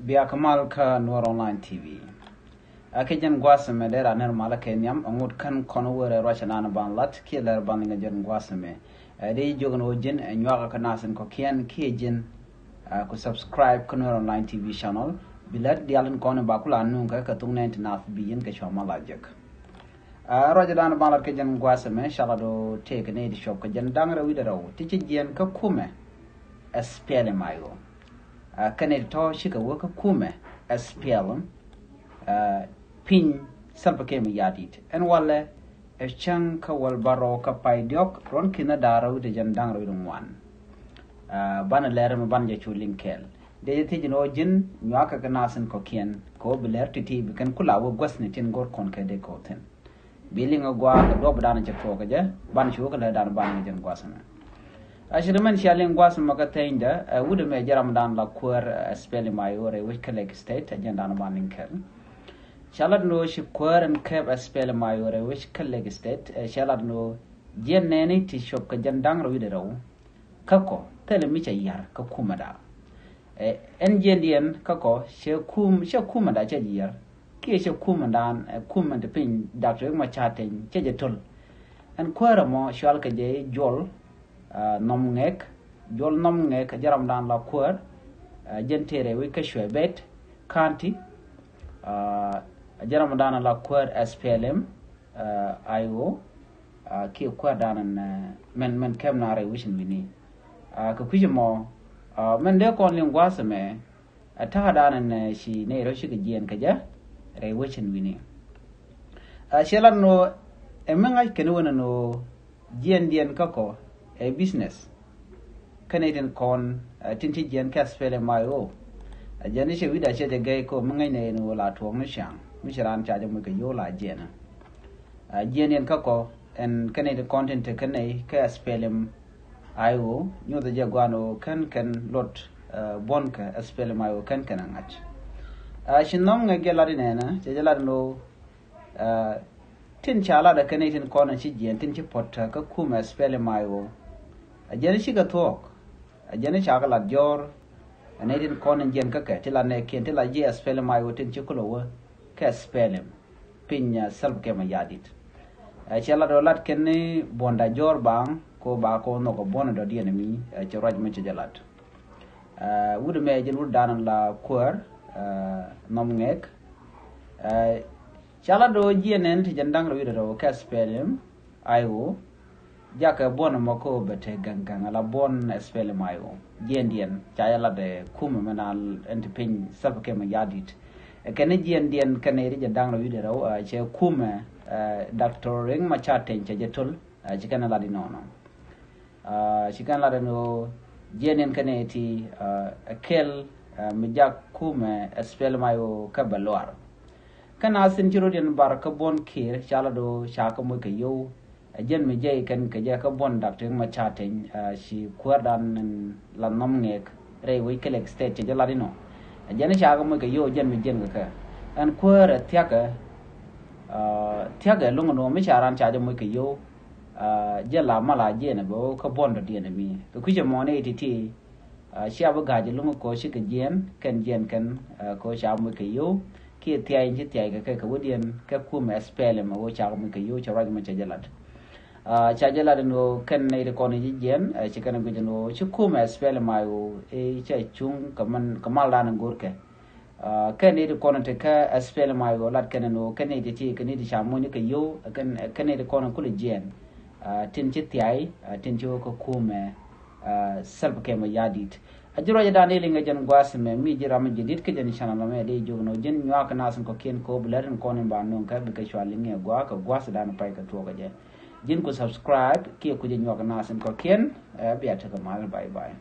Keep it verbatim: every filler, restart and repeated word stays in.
Bia kɛ mal kä Nuer Online T V. Ɛ kɛ jɛn gua̱a̱th ɛmɛ dee raan nɛr malä kɛ nhiam, ɛ ŋot kän kɔn wee rɛy ruacɛ naan ban lat kiɛ lɛr ban liŋɛ jɛn gua̱a̱th ɛmɛ. Ɛ dee jiök ni ɣöö ji̱n ɛ nyuakä kä nath in kɔ̱kiɛn kiɛ ji̱n ɛ ku subscribe kä Nuer Online T V channel. Bi lät diaal in kɔn in ba ku la nuŋ kɛ kɛ thok nɛn ti nath bi yɛn kɛ cua mal a jek. Ɛ ruacɛ daan ban lat kɛ jɛn gua̱a̱th ɛmɛ ca lat ɣöö tëëkɛ nɛy ti cuɔp kɛ jɛn da̱ŋ rɛw wi̱cdɛ rɛw ti ci jiɛn kä kumɛ ɛ S P L M I O. Ɛ kɛn nɛy ti tɔ̱ cikɛ wä kä kumɛ ɛ S P L M, ɛ piny Salva Kiir Mayardit. Ɛn walɛ ɛ cäŋ kä wäl bärɔw kä pay diɔ̱k ruɔ̱n ki̱n da̱ŋ rɛw wi̱cdɛ jɛn da̱ŋ rɛw wi̱cdɛ ŋuan. Ɛ banɛ lɛr mi banɛ jɛ cu liŋ kɛɛl. Dee jɛ thiec ni ɣöö ji̱n nyuakä kɛ nath in kɔ̱kiɛn kɛ ɣöö bi lɛr ti̱ti̱ bi kɛn ku la wä guäthni tin go̱r kɔn kɛ dee kɛ ɣöö thi̱n. Bi liŋ ɛ gua̱a̱k ɛ duɔ̱p dan cɛ tuɔɔk kɛ jɛ ban cu wä kɛ lɛ dan ban kɛ jɛn gua̱a̱th ɛmɛ. A ci ri mɛn cia liŋ gua̱a̱th ɛmɛ kä thɛnydä, ɛ wut ɛmɛ jɛ ram dan la kuäär ɛ S P L M I O rɛy wec kä Lake State, ɛ jɛn dan ban liŋ kɛl. Ca lat ni ɣöö ci kuäär ɛn kɛp ɛ S P L M I O rɛy wec kä Lake State, ɛ ca lat ni ɣöö jiɛn nɛɛni ti cuɔp kɛ jɛn da̱ŋ rɛw wi̱cdɛ rɛw. Kä kɔ thilɛ mi cɛ yar kä kumɛ da. Ɛ ɛn jiɛndiɛn kä kɔ cɛ kum, cɛ kumɛ da cɛ jiɛr kiɛ cɛ kumɛ dan, ɛ kumɛ ti piny Doctor Riek Machar Teny cɛ jɛ töl. Ɛn kuäärä mɔ cual kɛ jɛ Juɔl, ɛ Nhom Ŋɛk. Juɔl Nhom Ŋɛk ɛ jɛ ram dan la kuäär, ɛ jɛn tëë rɛy wec kä Shuaibet County. Ɛ jɛ ram dan la kuäär S P L M, ɛ I O, ɛ kiɛ kuäär dan ɛn, ɛ mɛn, mɛn kɛp na rɛy wec in wi̱ni. Ɛ kɛ kui̱c ɛmɔ, ɛ mɛn dee kɔn liŋ gua̱a̱th ɛmɛ, ɛ ta̱a̱ dan ɛn, ɛ ci nɛy rɛw cikɛ jiɛn kɛ jɛ rɛy wec in wi̱ni. Ɛ ciɛ lat ni ɣöö ɛ mi ŋa̱c kɛn wen ɛn ɣöö jiɛndiɛn kä kɔ ɛ business. Kä nɛy tin kɔn, ɛ tin ci jiɛn kɛ S P L M I O. Ɛ jɛn i̱ cɛ wi̱cdɛ cɛ jɛ gɛy kɔ mi ŋäcnɛ ɛn ɣöö la tuɔɔk ni ciaŋ mi ci raan ca jɛ moc kɛ yio̱w la jiɛn. Ɛ jiɛndiɛn kä kɔ ɛn kä nɛy tin kɔn tin te kä nɛy kä S P L M I O nyuɔthɛ jɛ gua̱a̱n ɣöö kän kɛn luɔt, ɛ buɔ̱n kɛ S P L M I O kän kɛn ɛ ŋa̱c. Ɛ ci Nhom Ŋɛk jɛ lat inɛnɛ cɛ jɛ lat ɛn ɣöö, ɛ tin ca lat ɛ kɛ nɛy tin kɔn ɛ ci jiɛn tin ci puɔ̱t kä kumɛ S P L M I O. Ɛ jɛn i̱ cikɛ thuɔ̱k, ɛ jɛn i̱ ca kɛ lat jɔ̱ɔ̱r ɛ nɛy tin kɔn in jiɛn kä kɛ ti lat nɛɛkiɛn ti lat ji̱ S P L M I O tin ci kulɛ wä kɛ S P L M piny, ɛ Salva Kiir Mayardit. Ɛ cɛ lat ɣöö lat kɛn ni buɔ̱nda jɔ̱ɔ̱r baaŋ ko ba kɛ wä nhɔk ɛ buɔ̱n ɛ dɔ̱diɛn ɛmi, ɛ cɛ ruac mi cɛ jɛ lat. Ɛ wut ɛmɛ jɛn wut dan la kuäär, ɛ Nhom Ŋɛk. Ɛ ca lat ɣöö jiɛn nɛn ti jɛn da̱ŋ rɛw wi̱cdɛ rɛw kɛ S P L M I O. Jakɛ buɔ̱n ɛmɔ kä ɣöö bɛ te gäŋ gäŋ ala buɔ̱n S P L M I O. Jiɛndiɛn ca jɛ lat ɛ kumɛ mɛ na ɛn ti piny Salva Kiir Mayardit. Ɛ kɛn ni jiɛndiɛn kɛn ni ri jɛ da̱ŋ rɛw wi̱cdɛ rɛw, ɛ cɛ kumɛ, ɛ Doctor Riek Machar Teny cɛ jɛ töl, ɛ ci kɛn ɛ lat inɔnɔ. Ɛ ci kɛn ɛ lat ɛn ɣöö jiɛndiɛn kɛn ni ti, ɛ kɛl, ɛ mi jak kumɛ S P L M I O kä bɛ luar. Kä na thin ci rot yɛn bar kä buɔ̱n Kiir ca lat ɣöö ca kɛ moc kɛ yio̱w. Ɛ jɛn mi jɛy kɛn kɛ jɛ kä buɔ̱n Doctor Riek Machar Teny, ɛ ci kuäärdan la Nhom Ŋɛk rɛy wec kä Lake State cɛ jɛ lat inɔ. Ɛ jɛn ca kɛ moc kɛ yio̱w, ɛ jɛn mi jiɛn kɛ kɛ. Ɛn kuäär ɛ thia̱kɛ, ɛ thia̱kɛ lo̱ŋ ɛn ɣöö mi ca raan ca jɛ moc kɛ yio̱w, ɛ jɛn la mal a jiɛn ɛ bɛ ɣöö kä buɔ̱n dɔ̱diɛn ɛmi kɛ kui̱c ɛmɔ ni iti ti. Ɛ cia bi ga̱a̱c ɛlɔ̱ŋ kɛ ɣöö cikɛ jiɛɛn kɛn jiɛɛn kɛn, ɛ kɛ ɣöö ca moc kɛ yio̱w kiɛ thia̱y in ci thia̱y kɛ kɛ kɛ wädiɛn kɛ kumɛ S P L M ɛ ɣöö ca moc kɛ yio̱w cɛ ruac mɔ cɛ jɛ lat. Ɛ ca jɛ lat ɛn ɣöö kɛn nɛy ti kɔn in ci jiɛɛn, ɛ ci kɛn ɛ guic ɛn ɣöö ci kumɛ S P L M I O i̱ cɛ cuŋ kɛ mal, kɛ maldan in go̱rkɛ. Ɛ kɛn nɛy ti kɔn in te kä S P L M I O lat kɛn ɛn ɣöö kɛn nɛy ti ti kɛn nɛy ti ca moc ni kɛ yio̱w, ɛ kɛn, ɛ kɛn nɛy ti kɔn in kulɛ jiɛɛn, ɛ tin ci thia̱y, ɛ tin ci wä kä kumɛ, ɛ Salva Kiir Mayardit. A ji̱ ruacdan i̱ liŋ kɛ jɛn gua̱a̱th ɛmɛ, mi ji̱ ram mi ji̱ di̱t kä jɛn channel ɛmɛ, dee jiök ɛn ɣöö ji̱n nyuak kɛ nath in kɔ̱kiɛn kɛ ɣöö bi lät in kɔn in ba nööŋ kɛ, bikɛ cua liŋ ɛ gua̱a̱k kɛ gua̱a̱thdan pay kɛ tuɔɔk kɛ jɛ. Ji̱n ku subscribe kiɛ ku jɛ nyuak kɛ nath in kɔ̱kiɛn, ɛ bia tekɛ mal, bye bye.